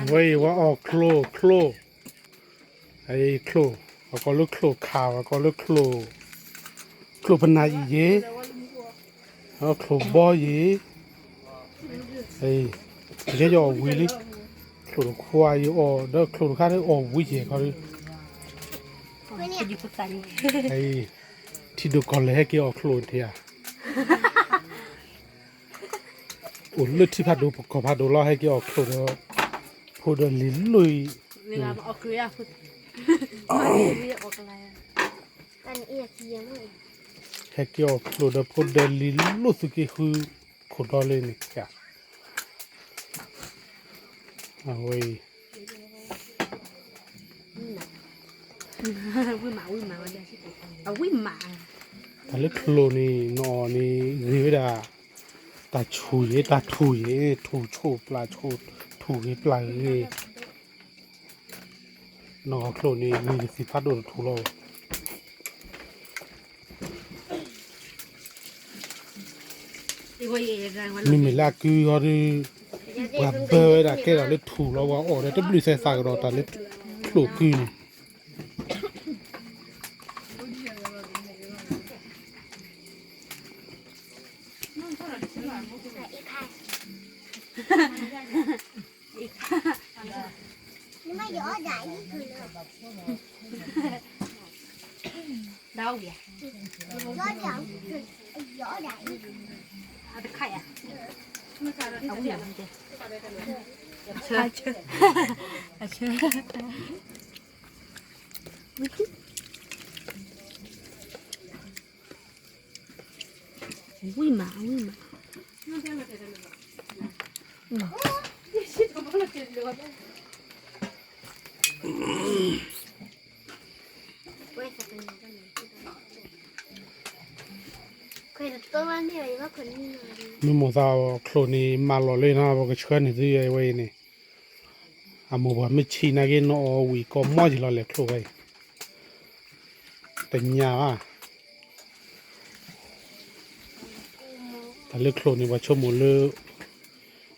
အဝဲအံၤဝဲအီၣ်ချိၣ်, ချိၣ်, ချိၣ်, အကိးလၢချိၣ်ခး, အကိးလၢချိၣ်, ချိၣ်ပနၢ်အံၤယဲ, ချိၣ်ဘီယဲ, ယဲယအီၣ်ဝံၤလံ, ချိၣ်တခွါယအီၣ်ဒီးချိၣ်တခါဒီးအီၣ်ဝံၤယဲခီဒီး ထံဒိၣ်ကီၢ်လဲၢ်ဟဲက့ၤအီၣ်ချိၣ်ထံဧါ, အိၣ်လၢထံဖးဒိၣ်ပကီၢ်ဖးဒိၣ်လီၤ ဟဲက့ၤအီၣ်ချိၣ်ဒီး ဖိဒီးလံၤလိၣ်အံၤ ဟဲက့ၤအီၣ်ချိၣ်ဒီးဖိဒီးလံၤလိၣ်သုးက့ဃုခိၣ်ဒီလၢန့ၣ်, အဝဲအံၤ တၢ်လၢချိၣ်န့ၣ် နအီၣ်န့ၣ်ဂ့ၤဝဲဒၣ် တၢ်ဆူၣ်ယဲ တၢ်ထူၣ်ယဲ ထူၣ်ဆိၣ်ပျၢ်ဆိၣ် ထူၣ်ဂ့ၤပျၢ်ဂ့ၤ, နအီၣ်ချိၣ်န့ၣ်ဂ့ၤကသံၣ်ဖးဒိၣ်တထူၣ်လီၤ. မ့မ့ၢ်လၢအကုဟီဒီး ပှၤဘၢဝဲဒၣ်ကဲထီၣ်လၢထူၣ်လီၤ ပှၤအီၣ်ဒီးတဘျုးသဲသးကဒီးတၢ်လၢချိၣ်ကုန့ၣ်, ဝံၣ်မး ဝံၣ်မး, မ့ၢ်မိၢ်သးအီၣ်ချိၣ်န့ၣ် မၤလီၤလၢနီၤ ပကဆှၢန့ၢ်သုဝဲအံၤန့ၣ်, အမိၢ်ပှၢ်မ့ၢ်ဆံးနာ်က့ နအီၣ်ဝံၣ်ကီမီၢ်က့ၤလီၤလဲၤချိၣ်ဝဲအံၤ, တညါဘၣ် တၢ်လၢချိၣ်န့ၣ် ပှၤဆိကမိၣ်လၢ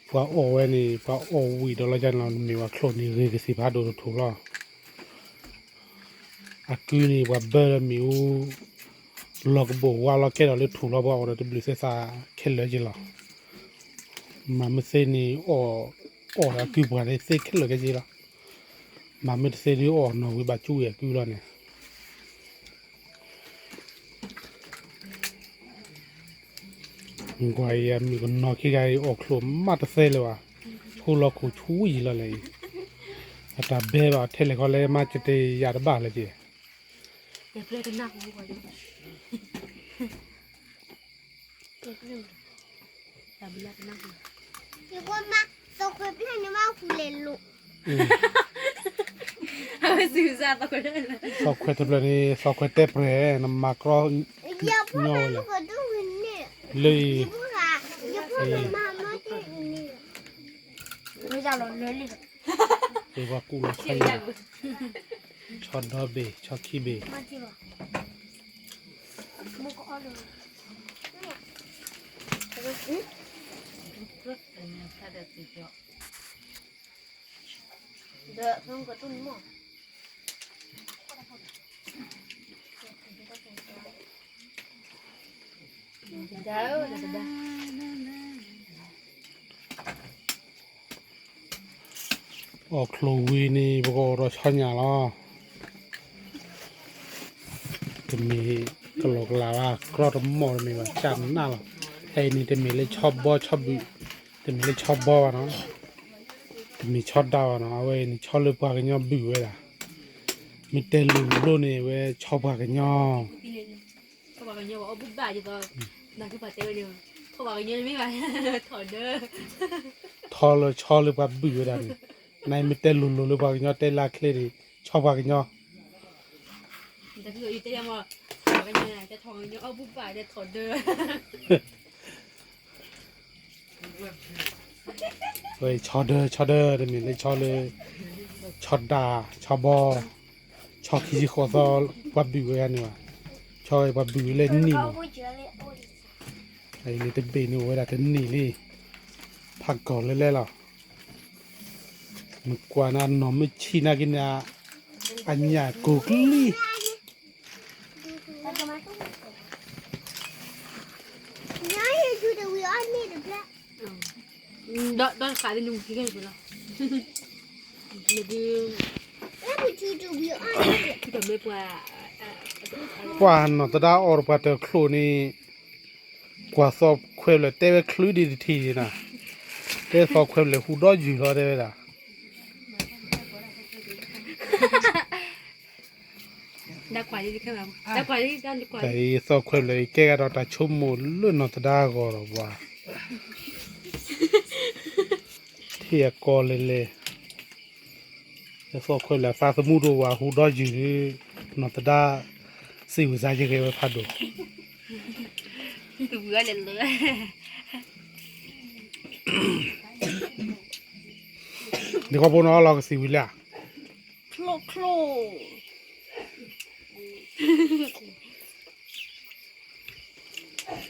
ပှၤအီၣ်ဝဲန့ၣ် ပှၤအီၣ်ဝံၣ်ဒီးလီၤန့ၣ်လီၤ မ့ၢ်ဝဲချိၣ်န့ၣ် ဂ့ၤကသံၣ်ဖးဒိၣ်တထူၣ်လီၤ. အကုန့ၣ် ပှၤဘၢလၢမ့ၣ်အူ လီၤကဘီၣ်ဝါလီၤကဲထီၣ်လၢထူၣ်လီၤ ပှၤအီၣ်ဒီးတဘျုးသဲသးခဲလၢာ်က့ၤလီၤ. မၤမ့ၢ်သ့န့ၣ် အီၣ်ဒီးအကုပှၤန့ၣ်သ့ခဲလၢာ်က့ၤလီၤ. မၤမ့ၢ်တသ့ဒုးအီၣ်နီၢ်ဝံၤဘၣ်ကၠူဝဲအကုလီၤန့ၣ် ကွၢ်အံၤ အမုၣ်ကနီၤခံဂၤအံၤ အီၣ်ချိၣ်မးတသ့လၢၤဘၣ်, ထူလီၤခိၣ်ဆူယံာ်လီၤလဲၣ်အံၤ, အတၢ်ဘဲဘၣ်ထဲလဲၣ်ခီလဲၣ် မၤကတ့ၢ်ယၤတဘၣ်လၢၤက့ၤ သီခွဲးတဖျၢၣ်န့ၣ် သီခွဲးတဲပြဲၢ် နမၤကြီညီဝဲလဲၣ်, လၢအံၤ ပှၤကူၣ်လီၤဆီယံၤ, ဆီဒီဘ့ၣ် ဆီခံဘ့ၣ်, အီၣ်ချိၣ်ဝံၤန့ၣ် ပကအိၣ်ဒီးဆီညၣ်လီၤ. တမ့ၢ်ကလီကလးဘၣ် ကြီတမီၢ်တမ့ၢ်ဘၣ် ကၢ်နးလီၤ. ဖဲအံၤန့ၣ် တမ့ၢ်လၢဆီဘီဆီဘုၣ်, တမ့ၢ်လၢဆီဘီဘၣ်နီၤ, တမ့ၢ်ဆီဒၣ်ဘၣ်နီၤ, အဝဲအံၤန့ၣ် ဆီလၢပှၤကညီဘုၣ်ဝဲဒၣ်, မ့ၢ်တဲလိၤလိၤန့ၣ် အဝဲဆီပှၤကညီ ထီလၢဆီလၢပှၤဘုၣ်ဝဲဒၣ်န့ၣ်, နမ့ၢ်တဲလိၤလိၤလၢပှၤကညီတဲလၢချ့န့ၣ် ဆီပှၤကညီ ဆီဒၢ ဆီဒၢ တမ့ၢ်လၢဆီလၢ ဆီဒၣ် ဆီဘီ ဆီခံဆံဃိးသီ ပှၤဘုၣ်ဝဲဒၣ်န့ၣ်ဘၣ်, ဆီပှၤဘုၣ်ဝဲလၢနံၣ်မး, အံၤန့ၣ်တဘ့ၣ်န့ၣ်အိၣ်ဝဲဒၣ်တနံၣ်လံ, ဖးကီၢ်လၢလဲလီၤ, မ့ၢ်ကွၢ်နၤနီၢ်မ့ၢ်ဆံးနၤက့ၤန့ၣ်, အညၣ်ကိၢ်ကလံ, ဒီးတခါဒ်နမူခံခဲန့ၣ်လီၤ, ပှၤနီၢ်သဒါအီၣ်တပှၤတၢၢ်ချိၣ်န့ၣ်, ကွၢ်သီခွဲးဖျၢၣ်တဲဝဲချုးဒံးတထံၣ်န့ၣ်, တဲသီခွဲးဖျၢၣ်ဟူဒီယုၢ်လီၤတဲဝဲဒၣ် တၢ်အံၤ သီခွဲးဖျၢၣ်အံၤကဲကဒီးတၢ်ဆိကမိၣ်လၢနီၢ်သဒါအဂီၢ်ဒီးပှၤ, ထံၣ်အကီလဲၤလဲၤ, သီခွဲးဖျၢၣ်သးသမူတအိၣ်ဘၣ်ဟူဒီယုၢ်, နီၢ်သဒါစံးဝံၤစါယဂဲၤဝဲဖးဒိၣ် ဒ်ခီဖိန့ၣ်အီလီၤကစံးဝံၤလၢ, ချိၣ်ချိၣ်,